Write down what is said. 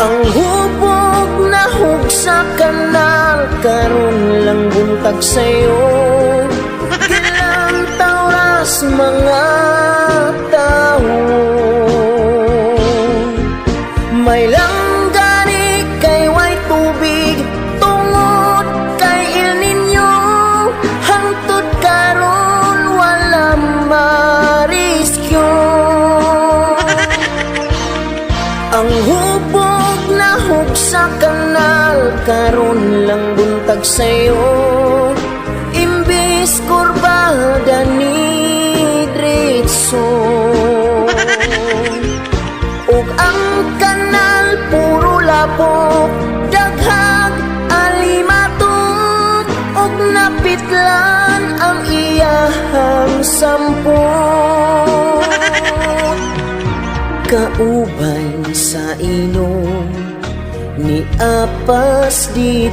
Ang hubog nahug sa kanal, karon lang buntag sayo. Gilantaw ras mga tao. May langgani kay way tubig tungod kay El Niño. Hangtod karon wala mariskyo. Ang hubog nahug sa kanal, karon lang buntag sayo. Imbis kurbada ni diretso. Ug ang kanal puro lapok, daghag alimatok, ug napitlan ang iyahang sampot. Kauban sa inom ni apas dito.